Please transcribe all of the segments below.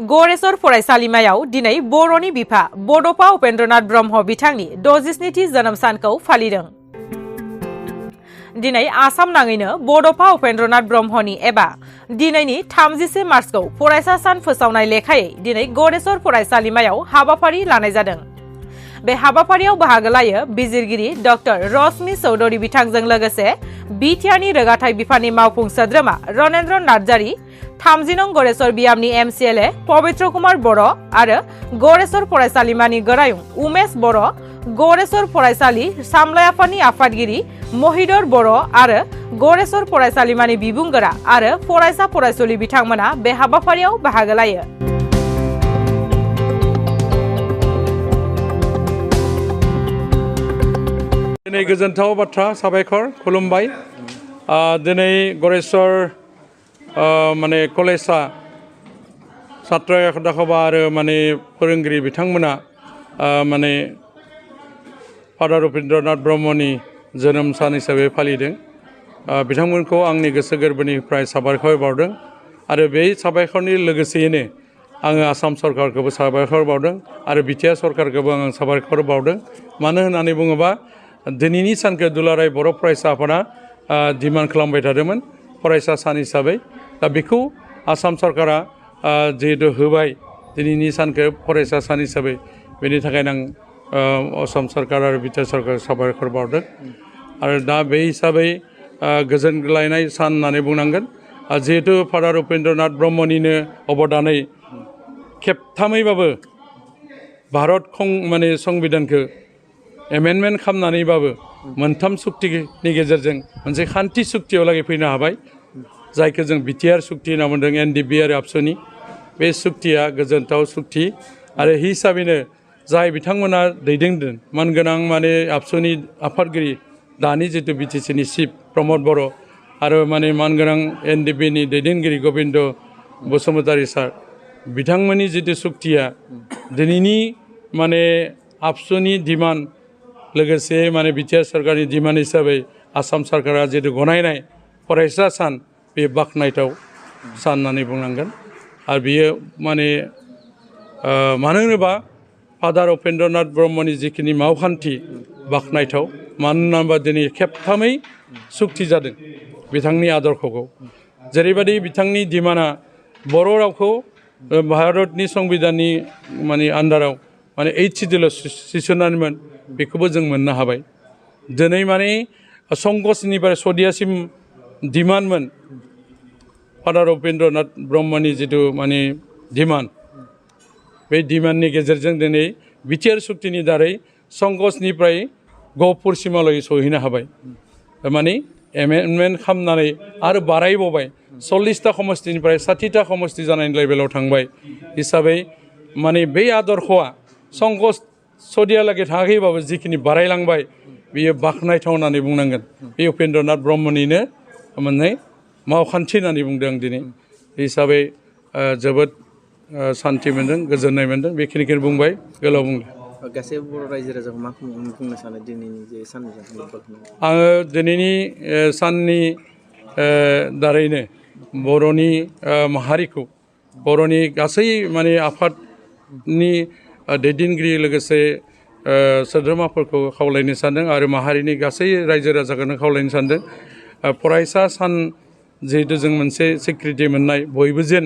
गरेसर फरायसालिमायाव दिनै बर'नि बिफा बड'फा उपेन्द्रनाथ ब्रह्म बिथांनि 60थि जोनोम सानखौ फालिदों। दिनै आसाम नाङैनो बड'फा उपेन्द्रनाथ ब्रह्मनि एबा दिनैनि 31 मार्चखौ फरायसा सान फोसावनाय लेखायै दिनै गरेसर फरायसालिमायाव हाबाफारि लानाय जादों। बे हाबाफारियाव बाहागो लायो बिजिरगिरि डक्टर रश्मि चौधुरी बिथांजों लोगोसे बिटिआरनि रोगाथाइ बिफाननि मावफुं सोद्रोमा रनेन्द्र नार्जारी, 30 नं गरेसर बियामनि एमसिएलए पवित्र कुमार बर' आरो गरेसर फरायसालिमानि गोरायुं उमेश बर', गरेसर फरायसालि सामलाय आफादनि आफादगिरि महिदर बर' आरो गरेसर फरायसालिमानि बिबुंगोरा आरो फरायसा फरायसुलि बिथांमोना बे हाबाफारियाव बाहागो लायो। दिनै गोजोनथाव बाथ्रा साबायखर खुलुमबाय। दिनै गरेसर माने कलेजा छात्र आफादखौबा आरो माने फोरोंगिरि बिथांमोना माने फादार उपेन्द्रनाथ ब्रह्मनि जोनोम सान हिसाबै फालिदों। बिथांमोनखौ आंनि गोसो गोरबोनिफ्राय साबायखर बावदों आरो बे साबायखरनि लोगोसेयैनो आङो आसाम सरकारखौबो साबायखर बावदों आरो बिटिआर सरकारखौबो आं साबायखर बावदों। मानो होननानै बुङोबा दिनैनि सानखौ दुलाराय बर' फरायसा आफादा डिमान्ड खालामबाय थादोंमोन फरायसा सान हिसाबै। दा बेखौ आसाम सरकारा जिहेतु होबाय दिनैनि सानखौ फरायसा सान हिसाबै, बेनि थाखायनो आं आसाम सरकार आरो बिटिआर सरकारखौ साबायखर बावदों। आरो दा बे हिसाबै गोजोनग्लायनाय सान होननानै बुंनांगोन। जिहेतु फादार उपेन्द्रनाथ ब्रह्मनिनो अबदानै खेबथामैबाबो भारत माने संबिधानखौ एमेन्डमेन्ट खालामनानैबाबो मोनथाम सुक्तिनि गेजेरजों मोनसे खान्थि सुक्तियाव लागै फैनो हाबाय, जायखौ जों बिटिआर सुक्ति होनना बुंदों एनडिपि आरो आबसुनि। बे सुक्तिया गोजोनथाव सुक्ति आरो हिसाबैनो जाय बिथांमोना दैदेनदों मानगोनां माने आबसुनि आफादगिरि दानि जितु बिटिसिनि चिफ प्रमद बर' आरो माने मानगोनां एनडिपिनि दैदेनगिरि गबिन्द बसुमतारी सार, बिथांमोननि जितु सुक्तिया दिनैनि माने आबसुनि डिमान्ड लोगोसे माने बिटिआर सरकारनि डिमान्ड हिसाबै आसाम सरकारा जितु गनायनाय फरायसा सान, बे बाख्नायथाव सान होननानै बुंनांगोन। आरो बियो माने मानो होनोबा फादार उपेन्द्रनाथ ब्रह्मनि जिखिनि मावखान्थि बाख्नायथाव। मानो होनोबा दिनै खेबथामै सुक्ति जादों बिथांनि आदर्शखौ। जेरैबायदि बिथांनि डिमान्डआ बर' रावखौ भारतनि संबिधाननि माने आन्दाराव माने 8 सिडिउलाव सोसननानैमोन, बेखौबो जों मोननो हाबाय। दिनै माने संकसनिफ्राय सदियासिम डिमान्डमोन फादार उपेन्द्रनाथ ब्रह्मनि जितु माने डिमान्ड, बे डिमान्डनि गेजेरजों दिनै बिटिआर सुक्तिनि दारै संकसनिफ्राय गहपुरसिमहालागै सहैनो हाबाय। माने एमेन्डमेन्ट खालामनानै आरो बारायबावबाय 40टा समष्टिनिफ्राय 60टा समष्टि जानायनि लेभेलाव थांबाय हिसाबै माने बे आदर्शआ संकस सदियालागै थाङाखैबाबो जिखिनि बारायलांबाय बियो बाख्नायथाव होननानै बुंनांगोन। बे उपेन्द्रनाथ ब्रह्मनिनो माने मावखान्थि होननानै बुंदों आं दिनै। हिसाबै जोबोद सान्थि मोन्दों, गोजोननाय मोन्दों। बेखिनिखौनो बुंबाय, गोलाव बुंला। गासैबो बर' रायजो राजाखौ मा बुंनो सानो दिनैनि जे साननि आङो दिनैनि साननि दारैनो बर'नि माहारिखौ, बर'नि गासै माने आफादनि दैदेनगिरि लोगोसे सोद्रोमाफोरखौ खावलायनो सानदों आरो माहारिनि गासै रायजो राजाखौनो खावलायनो सानदों। फरायसा सान जिहेतु जों मोनसे सिक्रिटि मोननाय, बयबो जेन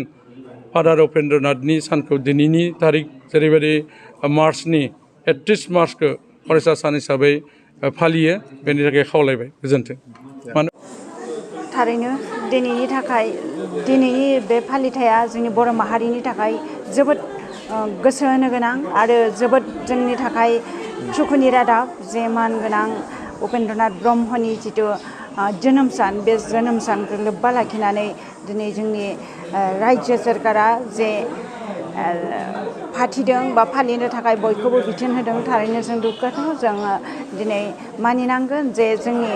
फादार उपेन्द्रनाथनि सानखौ दिनैनि थारिख जेरैबायदि मार्चनि 31 मार्चखौ फरायसा सान हिसाबै फालियो, बेनि थाखाय खावलायबाय। गोजोन्थों। थारैनो दिनैनि बे फालिथाया जोंनि बर' माहारिनि थाखाय जोबोद गोसो होनो गोनां आरो जोबोद जोंनि थाखाय सुखुनि रादाब जे मानगोनां उपेन्द्रनाथ ब्रह्मनि जितु जोनोम सान, बे जोनोम सानखौ लोब्बा लाखिनानै दिनै जोंनि रायजो सोरखारा जे फाथिदों बा फालिनो थाखाय बयखौबो बिथोन होदों। थारैनो जों दुग्गाथाव। जोङो दिनै मानिनांगोन जे जोंनि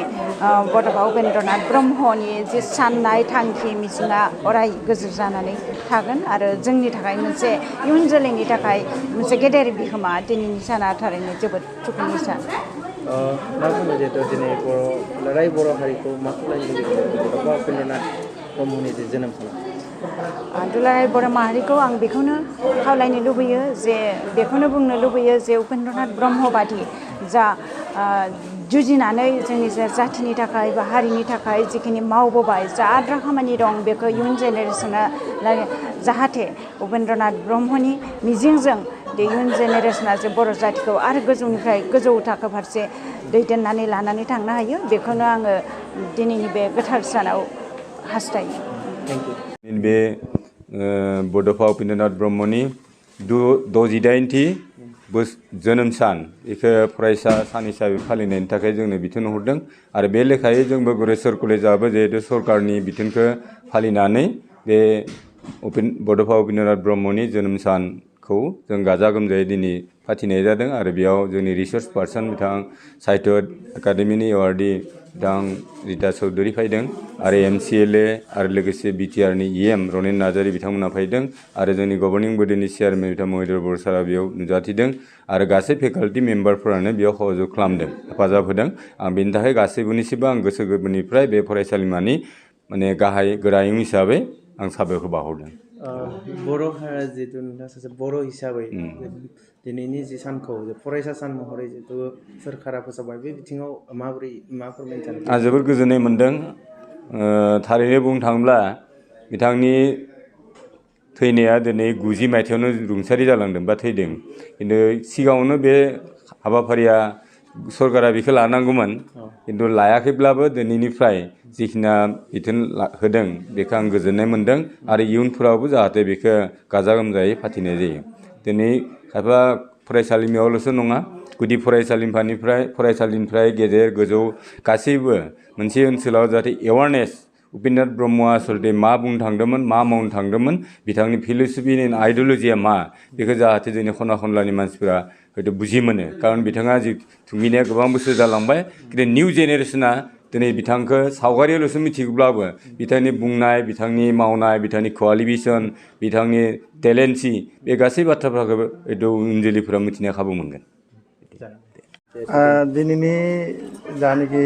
बड'फा उपेन्द्रनाथ ब्रह्मनि जे साननाय थांखि मिजिंआ अराय गोजोर जानानै थागोन आरो जोंनि थाखाय मोनसे इयुन जोलैनि थाखाय मोनसे गेदेर बिहोमा। दिनैनि साना थारैनो जोबोद सुखुनि सान। मा बुङो जिहेतु दिनै बर' हारिखौ मा खालामनो लुबैदों बड'फा उपेन्द्रनाथ ब्रह्मनि जे जोनोम सान? दुलाराय बर' माहारिखौ आं बेखौनो खावलायनो लुबैयो जे बेखौनो बुंनो लुबैयो जे उपेन्द्रनाथ ब्रह्म बादि जा जुजिनानै जोंनि जाथिनि थाखाय बा हारिनि थाखाय जिखिनि मावबोबाय जा आद्रा खामानि दं बेखौ इयुन जेनेरेसना जाहाथे उपेन्द्रनाथ ब्रह्मनि मिजिंजों इयुन जेनेरेसना जे बर' जातिखौ आरो गोजौनिफ्राय गोजौ थाखो फारसे दैदेननानै लानानै थांनो हायो बेखौनो आङो दिनैनि बे गोथार सानाव हास्थायो। बे बड'फा उपेन्द्रनाथ ब्रह्मनि 68थि जोनोम सान बेखौ फरायसा सान हिसाबै फालिनायनि थाखाय जोंनो बिथोन हरदों आरो बे लेखायै जोंबो गरेस्वर कलेजाबो जिहेतु सरकारनि बिथोनखौ फालिनानै बे बड'फा उपेन्द्रनाथ ब्रह्मनि जोनोम सानखौ जों गाजा गोमजायै दिनै फाथिनाय जादों आरो बेयाव जोंनि रिसार्च पार्सन बिथां साहित्य एकाडेमिनि एवार्डी बिथां रिता चौधुरी फैदों आरो MCLA आरो लोगोसे BTRनि EM रनेन नार्जारी बिथांमोना फैदों आरो जोंनि गभर्निं बडिनि चेयारमेन बिथां महिधर बर' सारा बेयाव नुजाथिदों आरो गासै फेकाल्टि मेम्बारफोरानो बेयाव सहयोग खालामदों हेफाजाब होदों आं बेनि थाखाय गासैबोनिसिमबो आं गोसो गोरबोनिफ्राय बे फरायसालिमानि माने गाहाय गोरायुं हिसाबै आं साबायखर बावहरदों। बर' हारिया जिहेतु नोंथाङा सासे बर' हिसाबै दिनैनि जि सानखौ फरायसा सान महरै जिहेतु सोरखारा फोसावबाय बे बिथिङाव माबोरै मा फोरमायनो सानो? आं जोबोद गोजोननाय मोन्दों थारैनो बुंनो थाङोब्ला बिथांनि थैनाया दिनै 90 मायथाइयावनो रुंसारि जालांदों बा थैदों खिन्थु सिगाङावनो बे हाबाफारिया सरकारा बेखौ लानांगौमोन खिन्थु लायाखैब्लाबो दिनैनिफ्राय जिखिना बिथोन होदों बेखौ आं गोजोननाय मोन्दों आरो इयुनफोरावबो जाहाथे बेखौ गाजा गोमजायै फाथिनाय जायो। दिनै खायफा फरायसालिमायावल'सो नङा गुदि फरायसालिनिफ्राय गेजेर गोजौ गासैबो मोनसे ओनसोलाव जाहाथे एवारनेस उपेन्द्रनाथ ब्रह्मआ आसलथे मा बुंनो थांदोंमोन मा मावनो थांदोंमोन बिथांनि फिल'सफि आइडिय'लजिया मा बेखौ जाहाथे जोंनि खना खनलानि मानसिफोरा हयथ' बुजि मोनो खारन बिथाङा जि थुंगिनाया गोबां बोसोर जालांबाय खिन्थु निउ जेनेरेसना दिनै बिथांखौ सावगारियावल'सो मिथिगौब्लाबो बिथांनि बुंनाय बिथांनि मावनाय बिथांनि क्वालिफिकेसन बिथांनि टेलेन्टसि बे गासै बाथ्राफोरखौ हयथ' उन जोलैफोरा मिथिनो खाबु मोनगोन। दिनैनि जानाखि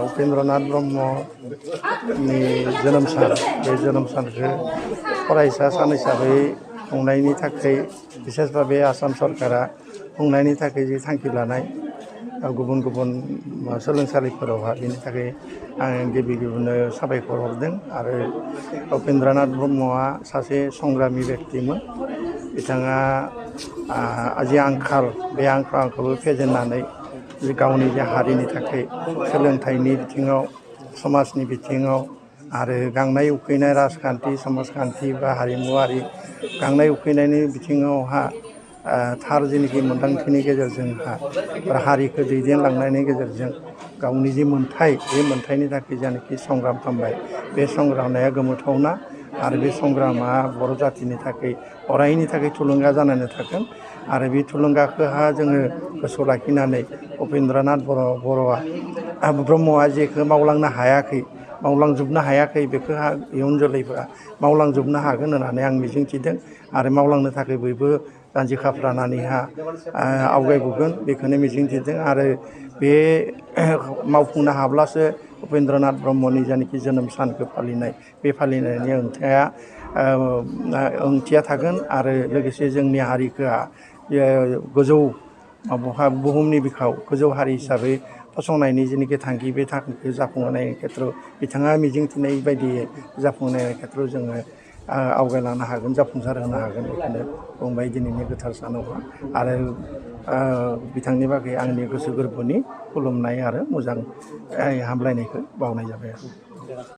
उपेन्द्रनाथ ब्रह्मनि जोनोम सान बे जोनोम सानखौ फरायसा सान हिसाबै खुंनायनि थाखाय बिसेसबा बे आसाम सरकारा खुंनायनि थाखाय जि थांखि लानाय गुबुन गुबुन सोलोंसालिफोरावहा बेनि थाखाय आं गिबियावनो साबायखर हरदों आरो उपेन्द्रनाथ ब्रह्मआ सासे संग्रामि बेक्तिमोन बिथाङा जि आंखाल बे आंखालखौबो फेजेननानै गावनि जे हारिनि थाखाय सोलोंथाइनि बिथिङाव समाजनि बिथिङाव आरो गांनाय उखैनाय राजखान्थि समाजखान्थि बा हारिमुवारि गांनाय उखैनायनि बिथिङावहा थार जेनाखि मोन्दांथिनि गेजेरजोंहा हारिखौ दैदेनलांनायनि गेजेरजों गावनि जि मोन्थाय बे मोन्थायनि थाखाय जानाखि संग्राम खालामबाय बे संग्रामनाया गोमोथावना आरो बे संग्रामा बर' जातिनि थाखाय अरायनि थाखाय थुलुंगा जानानै थागोन आरो बे थुलुंगाखौहा जोङो गोसोआव लाखिनानै उपेन्द्रनाथ ब्रह्मआ जेखौ मावलांनो हायाखै मावलांजोबनो हायाखै बेखौ इयुन जोलैफोरा मावलांजोबनो हागोन होननानै आं मिजिंथिदों आरो मावलांनो थाखाय बयबो जानजि खाफ्रानानैहा आवगायबोगोन बेखौनो मिजिंथिदों आरो बे मावफुंनो हाब्लासो उपेन्द्रनाथ ब्रह्मनि जानाखि जोनोम सानखौ फालिनाय बे फालिनायनि ओंथिया थागोन आरो लोगोसे जोंनि हारिखौ गोजौ बुहुमनि बिखायाव गोजौ हारि हिसाबै फसंनायनि जेनाखि थांखि बे थांखिखौ जाफुंहोनायनि खेथ्रआव बिथाङा मिजिंथिनाय बायदियै जाफुंहोनायनि खेथ्रआव जोङो आवगायलांनो हागोन जाफुंसार होनो हागोन बेखौनो बुंबाय दिनैनि गोथार सानावहा आरो बिथांनि बागै आंनि गोसो गोरबोनि खुलुमनाय आरो मोजां हामलायनायखौ बावनाय जाबाय आरो